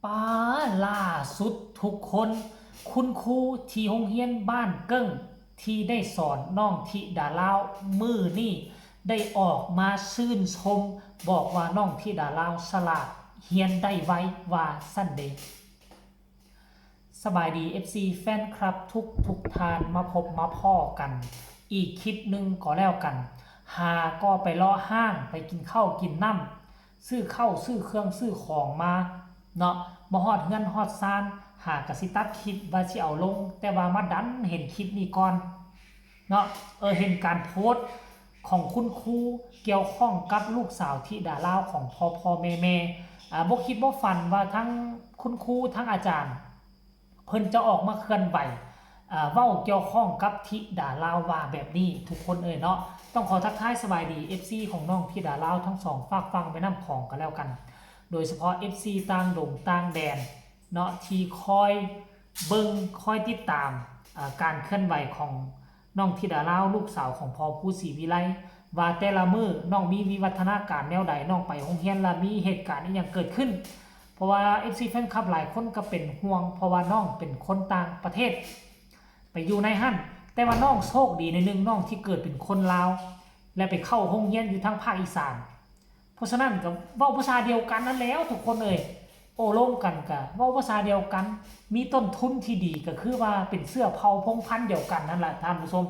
ປາ ລ່າສຸດທຸກຄົນ ຄຸນຄູທີ່ໂຮງຮຽນບ້ານເກິ່ງ ທີ່ໄດ້ສອນນ້ອງທິດາລາວມື້ນີ້ ໄດ້ອອກມາຊື່ນຊົມ ບອກວ່ານ້ອງທິດາລາວສະຫຼາດ ຮຽນໄດ້ໄວ ວ່າຊັ້ນເດ. ສະບາຍດີ ເອັຟຊີ ແຟນຄລັບທຸກໆທ່ານ ມາພົບມາພໍ້ກັນອີກຄລິບໜຶ່ງກໍແລ້ວກັນ. ຫາກໍໄປເລາະຮ້ານ ໄປກິນເຂົ້າກິນນ້ຳ ຊື້ເຂົ້າຊື້ເຄື່ອງຊື້ຂອງມາເນາະ, ມາຮອດເຮືອນຮອດຊານ ຫາກະຊິຕັດຄລິບວ່າຊິເອົາລົງ ແຕ່ວ່າມາດັນເຫັນຄລິບນີ້ກ່ອນເນາະ. ເອີ ເຫັນການໂພສຂອງຄຸນຄູກ່ຽວຂ້ອງກັບລູກສາວທິດາລາວຂອງພໍ່ໆແມ່ໆ. ອາ ບໍ່ຄິດບໍ່ຝັນວ່າທັງຄຸນຄູ ທັງອາຈານ ເພິ່ນຈະອອກມາເຄື່ອນໄຫວ ອາ ເວົ້າກ່ຽວຂ້ອງກັບທິດາລາວວ່າແບບນີ້ ທຸກຄົນເອີຍເນາະ. ຕ້ອງຂໍທັກທາຍສະບາຍດີ ເອັຟຊີ ຂອງນ້ອງທິດາລາວທັງສອງຟາກຝັ່ງແມ່ນ້ຳຂອງກໍແລ້ວກັນ, ໂດຍສະເພາະ ເອັຟຊີ ຕ່າງດົງຕ່າງແດນເນາະ ທີ່ຄອຍເບິ່ງ ຄອຍຕິດຕາມ ອາ ການເຄື່ອນໄຫວຂອງນ້ອງທິດາລາວ ລູກສາວຂອງພໍ່ພູສີວິໄລ ວ່າແຕ່ລະມື້ນ້ອງມີວິວັດທະນາການແນວໃດ, ນ້ອງໄປໂຮງຮຽນລະມີເຫດການອີ່ຫຍັງເກີດຂຶ້ນ. ເພາະວ່າ ເອັຟຊີ ແຟນຄລັບຫຼາຍຄົນກໍເປັນຫ່ວງ ເພາະວ່ານ້ອງເປັນຄົນຕ່າງປະເທດ ໄປຢູ່ໃນຫັ້ນ, ແຕ່ວ່ານ້ອງໂຊກດີໜ້ອຍໜຶ່ງ ນ້ອງທີ່ເກີດເປັນຄົນລາວ ແລະ ໄປເຂົ້າໂຮງຮຽນຢູ່ທາງພາກອີສານ. ເພາະສະນັ້ນກໍເວົ້າພາສາດຽວກັນນັ້ນແຫຼ້ວທຸກຄົນເອີຍ, ໂອ້ລົມກັນກໍເວົ້າພາສາດຽວກັນ, ມີຕົ້ນທຶນທີ່ດີ ກໍຄືວ່າເປັນເຊື້ອເຜົ່າພົງພັນດຽວກັນນັ້ນລະທ່ານຜູ້ຊົມ.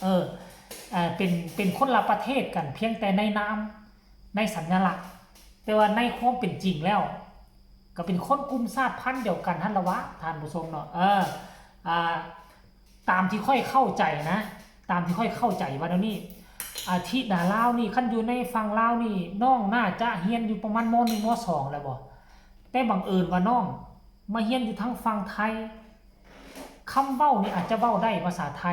ເອີ ເປັນ ເປັນຄົນລະປະເທດກັນ ພຽງແຕ່ໃນນາມ ໃນສັນຍະລັກ, ແຕ່ວ່າໃນຄວາມເປັນຈິງແລ້ວ ກໍເປັນຄົນກຸ່ມຊາດພັນດຽວກັນຫັ້ນລະວະທ່ານຜູ້ຊົມເນາະ. ເອີ ອາ ຕາມທີ່ຂ້ອຍເຂົ້າໃຈນະ ຕາມທີ່ຂ້ອຍເຂົ້າໃຈວ່າແນວນີ້ ອາ ທິດາລາວນີ້ ຄັນຢູ່ໃນຝັ່ງລາວນີ້ ນ້ອງໜ້າຈະຮຽນຢູ່ປະມານ ມໍໜຶ່ງ ມໍສອງ ແລ້ວບໍ? ແຕ່ບັງເອີນວ່ານ້ອງມາຮຽນຢູ່ທາງຝັ່ງໄທ, ຄຳເວົ້ານີ້ອາດຈະເວົ້າໄດ້ພາສາໄທ,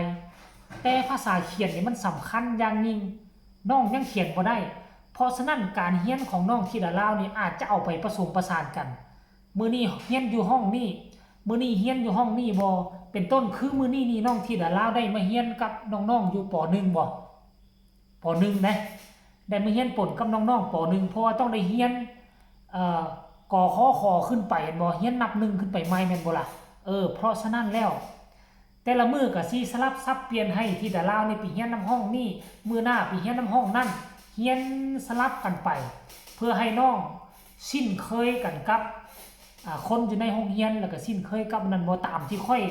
ແຕ່ພາສາຂຽນນີ້ມັນສຳຄັນຢ່າງຍິ່ງ, ນ້ອງຍັງຂຽນບໍ່ໄດ້. ເພາະສະນັ້ນ ການຮຽນຂອງນ້ອງທິດາລາວນີ້ອາດຈະເອົາໄປປະສົມປະສານກັນ, ມື້ນີ້ຮຽນຢູ່ຫ້ອງນີ້, ມື້ນີ້ຮຽນຢູ່ຫ້ອງນີ້ບໍ? ເປັນຕົ້ນ ຄືມື້ນີ້ນີ້ ນ້ອງທິດາລາວໄດ້ມາຮຽນກັບນ້ອງໆຢູ່ ປໍໜຶ່ງບໍ? ປໍໜຶ່ງເດ້ ໄດ້ມາຮຽນປົນກັບນ້ອງໆ ປໍໜຶ່ງ ເພາະວ່າຕ້ອງໄດ້ຮຽນ ເອີ ກ ຂ ຂ ຂຶ້ນໄປແມ່ນບໍ່? ຮຽນນັບໜຶ່ງຂຶ້ນໄປໃໝ່ແມ່ນບໍ່ລະ? ເອີ ເພາະສະນັ້ນແລ້ວ ແຕ່ລະມື້ກໍຊິສະຫຼັບສັບປ່ຽນໃຫ້ທິດາລາວນີ້ໄປຮຽນນຳຫ້ອງນີ້, ມື້ໜ້າໄປຮຽນນຳຫ້ອງນັ້ນ, ຮຽນສະຫຼັບກັນໄປ ເພື່ອໃຫ້ນ້ອງຊິນເຄີຍກັນກັບ ອາ ຄົນຢູ່ໃນໂຮງຮຽນ ແລ້ວກໍຊິນເຄີຍກັບອັນນັ້ນບໍ່? ຕາມທີ່ຂ້ອຍ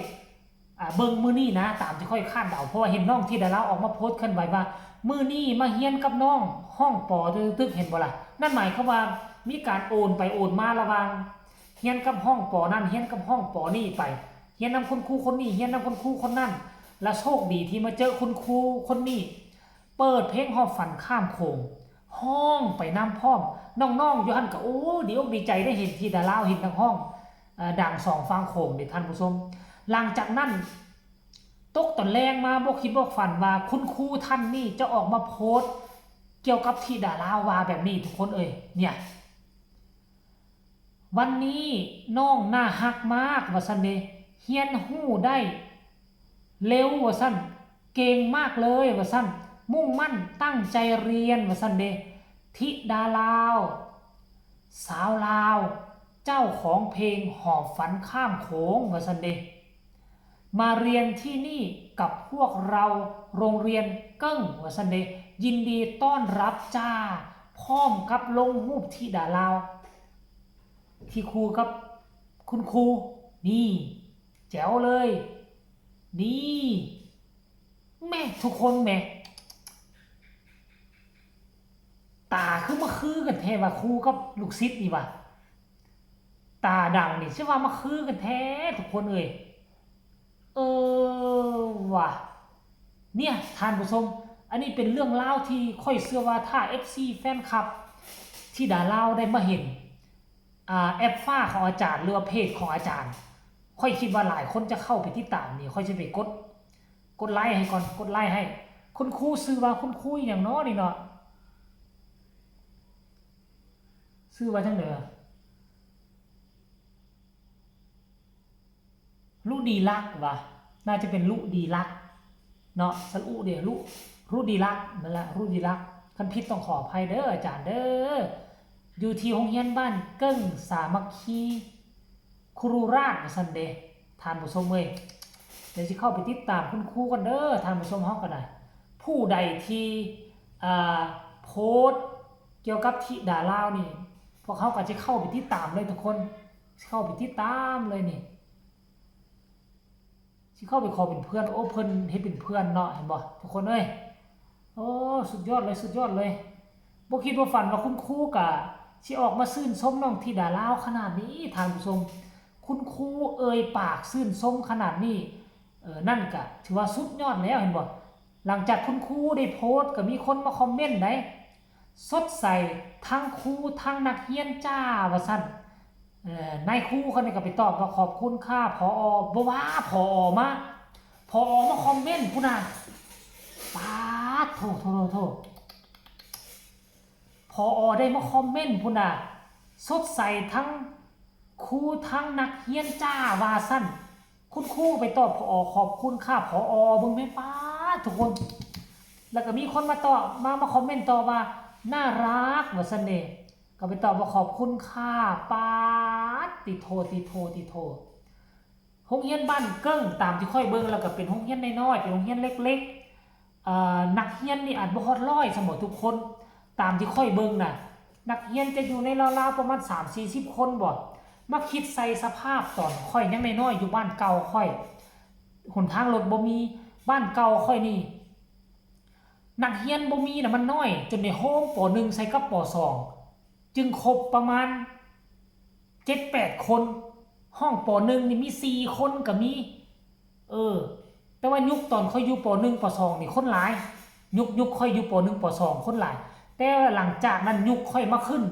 ອາ ເບິ່ງມື້ນີ້ນະ ຕາມທີ່ຂ້ອຍຄາດເດົາ ເພາະວ່າເຫັນນ້ອງທິດາລາວອອກມາໂພສເຄື່ອນໄຫວວ່າ ມື້ນີ້ມາຮຽນກັບນ້ອງຫ້ອງ ປໍຕຶກໆ ເຫັນບໍ່ລະ? ນັ້ນໝາຍຄວາມວ່າມີການໂອນໄປໂອນມາລະຫວ່າງຮຽນກັບຫ້ອງ ປໍນັ້ນ ຮຽນກັບຫ້ອງ ປໍນີ້ໄປ, ຮຽນນຳຄຸນຄູຄົນນີ້ ຮຽນນຳຄຸນຄູຄົນນັ້ນ, ລະໂຊກດີທີ່ມາເຈີຄຸນຄູຄົນນີ້ ເປີດເພງຮອບຝັນຂ້າມໂຂງ ຮ້ອງໄປນຳພ້ອມ. ນ້ອງໆຢູ່ຫັ້ນກໍ ໂອ້ ດີອົກດີໃຈໄດ້ເຫັນທິດາລາວ ເຫັນນັກຮ້ອງ ເອີ ດັງສອງຝັ່ງໂຂງເດ້ທ່ານຜູ້ຊົມ. ຫຼັງຈາກນັ້ນ ຕົກຕອນແລງມາ ບໍ່ຄິດບໍ່ຝັນວ່າຄຸນຄູທ່ານນີ້ຈະອອກມາໂພສກ່ຽວກັບທິດາລາວວ່າແບບນີ້ ທຸກຄົນເອີຍ ເນຍ. ວັນນີ້ນ້ອງໜ້າຮັກມາກ ວ່າຊັ້ນເດ, ຮຽນຮູ້ໄດ້ເລັວ ວ່າຊັ້ນ, ເກັ່ງມາກເລີຍ ວ່າຊັ້ນ, ມຸ່ງໝັ້ນຕັ້ງໃຈຮຽນ ວ່າຊັ້ນເດ. ທິດາລາວ ສາວລາວ ເຈົ້າຂອງເພງຫອບຝັນຂ້າມໂຂງ ວ່າຊັ້ນເດ. ມາຮຽນທີ່ນີ້ກັບພວກເຮົາໂຮງຮຽນເກິ່ງ ວ່າຊັ້ນເດ, ຍິນດີຕ້ອນຮັບຈ້າ, ພ້ອມກັບລົງຮູບທິດາລາວ ທີ່ຄູ່ກັບຄຸນຄູ. ນີ້ ແຈ໋ວເລີຍ ນີ້ ແມ່ ທຸກຄົນແມ່ ຕາຄືມາຄືກັນແທ້ວ່າ ຄູກັບລູກສິດນີ້ວ່າ ຕາດັງນີ້ ຊິວ່າມາຄືກັນແທ້ທຸກຄົນເອີຍ. ເອີວ່າ ເນຍທ່ານຜູ້ຊົມ, ອັນນີ້ເປັນເລື່ອງລາວທີ່ຂ້ອຍເຊື່ອວ່າ ຖ້າເອັຟຊີ ແຟນຄລັບທິດາລາວໄດ້ມາເຫັນ ອາ ແອັບຟ້າຂອງອາຈານ ຫຼືວ່າເພຈຂອງອາຈານ, ຂ້ອຍຄິດວ່າຫຼາຍຄົນຈະເຂົ້າໄປຕິດຕາມນີ້. ຂ້ອຍຊິໄປກົດ ກົດໄລໃຫ້ກ່ອນ ກົດໄລໃຫ້. ຄຸນຄູຊື່ວ່າ ຄຸນຄູອີ່ຫຍັງເນາະນີ້ເນາະ? ຊື່ວ່າຈັ່ງໃດວະ? ລຸດີລັກວະ, ໜ້າຈະເປັນລຸດີລັກເນາະ, ສະອຸເດ ລຸ ລຸດີລັກ ນັ້ນລະ ລຸດີລັກ. ຄັນຜິດຕ້ອງຂໍອະໄພເດີອາຈານເດີ. ຢູ່ທີ່ໂຮງຮຽນບ້ານເກິ່ງສາມັກຄີຄຸລຸລາດວ່າຊັ້ນເດ ທ່ານຜູ້ຊົມເອີຍ. ດຽວຊິເຂົ້າໄປຕິດຕາມຄຸນຄູກ່ອນເດີ ທ່ານຜູ້ຊົມເຮົາກໍໄດ້. ຜູ້ໃດທີ່ ອ່າ ໂພສກ່ຽວກັບທິດາລາວນີ້ ພວກເຮົາກໍຊິເຂົ້າໄປຕິດຕາມເລີຍທຸກຄົນ ຊິເຂົ້າໄປຕິດຕາມເລີຍນີ້. ຊິເຂົ້າໄປຂໍເປັນເພື່ອນ. ໂອ້ ເພິ່ນເຮັດເປັນເພື່ອນເນາະ ເຫັນບໍ່ທຸກຄົນເອີຍ. ໂອ້ ສຸດຍອດເລີຍ ສຸດຍອດເລີຍ. ບໍ່ຄິດບໍ່ຝັນວ່າຄຸນຄູກະຊິອອກມາຊື່ນຊົມນ້ອງທິດາລາວຂະໜາດນີ້ ທ່ານຜູ້ຊົມ. ຄຸນຄູເອີ່ຍປາກຊື່ນຊົມຂະໜາດນີ້ ເອີ ນັ້ນກະຖືວ່າສຸດຍອດແລ້ວ ເຫັນບໍ່? ຫຼັງຈາກຄຸນຄູໄດ້ໂພສ ກໍມີຄົນມາຄອມເມັນໄດ໋ ສົດໃສ ທັງຄູທັງນັກຮຽນຈ້າ ວ່າຊັ້ນ. ເອີ ນາຍຄູເຂົານີ້ກໍໄປຕອບວ່າ ຂອບຄຸນຄ່າ ຜອ ບໍ່ວ່າ ຜອ ມາ ຜອ ມາຄອມເມັນພຸ້ນນະ. ປາດໂທ້ ໂທ້ ໂທ້ ໂທ້ ຜອ ໄດ້ມາຄອມເມັນພຸ້ນນະ ສົດໃສ ທັງຄູທັງນັກຮຽນຈ້າ ວ່າຊັ້ນ. ຄຸນຄູໄປຕອບ ຜອ ຂອບຄຸນຄ່າ ຜອ ເບິ່ງແມ່ ປາດ ທຸກຄົນ. ແລ້ວກໍມີຄົນມາຕອບ ມາ ມາຄອມເມັນຕອບວ່າ ໜ້າຮັກ ວ່າຊັ້ນເດ ກໍໄປຕອບວ່າ ຂອບຄຸນຄ່າ. ປາດ ຕິໂທ ຕິໂທ ຕິໂທ. ໂຮງຮຽນບ້ານເກິ່ງ ຕາມທີ່ຂ້ອຍເບິ່ງແລ້ວກໍເປັນໂຮງຮຽນນ້ອຍໆ ເປັນໂຮງຮຽນເລັກໆ. ເອີ ນັກຮຽນນີ້ອາດບໍ່ຮອດຮ້ອຍຊ້ຳບໍ່ທຸກຄົນ ຕາມທີ່ຂ້ອຍເບິ່ງນະ ນັກຮຽນຈະຢູ່ໃນລາວໆປະມານສາມສີ່ສິບຄົນບໍ. ມາຄິດໃສ່ສະພາບຕອນຂ້ອຍຍັງນ້ອຍໆ ຢູ່ບ້ານເກົ່າຂ້ອຍ ຫົນທາງລົດບໍ່ມີ. ບ້ານເກົ່າຂ້ອຍນີ້ ນັກຮຽນບໍ່ມີນະ ມັນນ້ອຍ ຈົນໄດ້ໂຮມ ປໍໜຶ່ງ ໃສ່ກັບ ປໍສອງ ຈຶ່ງຄົບປະມານເຈັດແປດຄົນ. ຫ້ອງ ປໍໜຶ່ງ ນີ້ມີສີ່ຄົນກໍມີ. ເອີ ແຕ່ວ່າຍຸກຕອນຂ້ອຍຢູ່ ປໍໜຶ່ງ ປໍສອງ ນີ້ຄົນຫຼາຍ ຍຸກ ຍຸກຂ້ອຍຢູ່ ປໍໜຶ່ງ ປໍສອງ ຄົນຫຼາຍ. ແຕ່ວ່າຫຼັງຈາກນັ້ນ ຍຸກຂ້ອຍມາຂຶ້ນ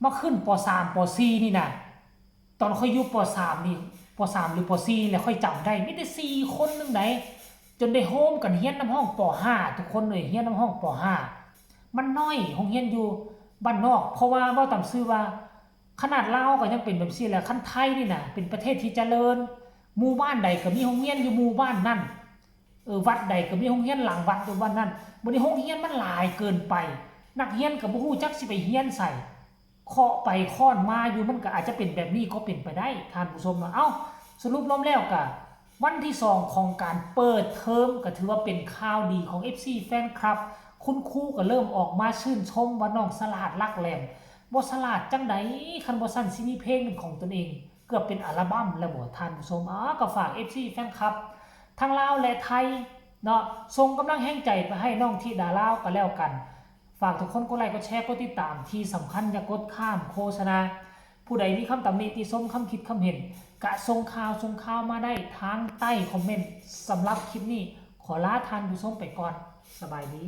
ມາຂຶ້ນ ປໍສາມ ປໍສີ່ ນີ້ນະ ຕອນຂ້ອຍຢູ່ ປໍສາມ ນີ້ ປໍສາມ ຫຼື ປໍສີ່ ນີ້ແຫຼະ ຂ້ອຍຈຳໄດ້ ມີແຕ່ສີ່ຄົນໜຶ່ງໃດ ຈົນໄດ້ໂຮມກັນຮຽນນຳຫ້ອງ ປໍຫ້າ ທຸກຄົນເອີຍ ຮຽນນຳຫ້ອງ ປໍຫ້າ. ມັນນ້ອຍ ໂຮງຮຽນຢູ່ບ້ານນອກ ເພາະວ່າເວົ້າຕາມຊື່ວ່າ ຂະໜາດລາວກໍຍັງເປັນແບບຊີ້ແຫຼະ. ຄັນໄທນີ້ນະ ເປັນປະເທດທີ່ຈະເລີນ ໝູ່ບ້ານໃດກໍມີໂຮງຮຽນຢູ່ໝູ່ບ້ານນັ້ນ ເອີ ວັດໃດກໍມີໂຮງຮຽນຫຼັງວັດຢູ່ວັດນັ້ນ. ບັດນີ້ໂຮງຮຽນມັນຫຼາຍເກີນໄປ ນັກຮຽນກໍບໍ່ຮູ້ຈັກຊິໄປຮຽນໃສ ເຄາະໄປຄ້ອນມາຢູ່ ມັນກໍອາດຈະເປັນແບບນີ້ກໍເປັນໄປໄດ້ ທ່ານຜູ້ຊົມເນາະ. ເອົ້າ ສະຫຼຸບລວມແລ້ວກະ ວັນທີສອງຂອງການເປີດເທີມ ກໍຖືວ່າເປັນຂ່າວດີຂອງ ເອັຟຊີ ແຟນຄລັບ. ຄຸນຄູກໍເລີ່ມອອກມາຊື່ນຊົມວ່ານ້ອງສະຫຼາດຫຼັກແຫຼມ. ບໍ່ສະຫຼາດຈັ່ງໃດ ຄັນບໍ່ຊັ້ນຊິມີເພງເປັນຂອງຕົນເອງ ເກືອບເປັນອັລະບັມແລ້ວບໍ ທ່ານຜູ້ຊົມ. ເອົ້າ ກໍຝາກ ເອັຟຊີ ແຟນຄລັບ ທັງລາວ ແລະ ໄທເນາະ ສົ່ງກຳລັງແຮງໃຈໄປໃຫ້ນ້ອງທິດາລາວກໍແລ້ວກັນ. ຝາກທຸກຄົນກົດໄລ ກົດແຊ ກົດຕິດຕາມ ທີ່ສຳຄັນຢ່າກົດຂ້າມໂຄສະນາ. ຜູ້ໃດມີຄຳຕຳໜິຕິຊົມ ຄຳຄິດຄຳເຫັນ ກະສົ່ງຂ່າວ ສົ່ງຂ່າວມາໄດ້ທາງໃຕ້ຄອມເມັນ. ສຳລັບຄລິບນີ້ ຂໍລາທ່ານຜູ້ຊົມໄປກ່ອນ. ສະບາຍດີ.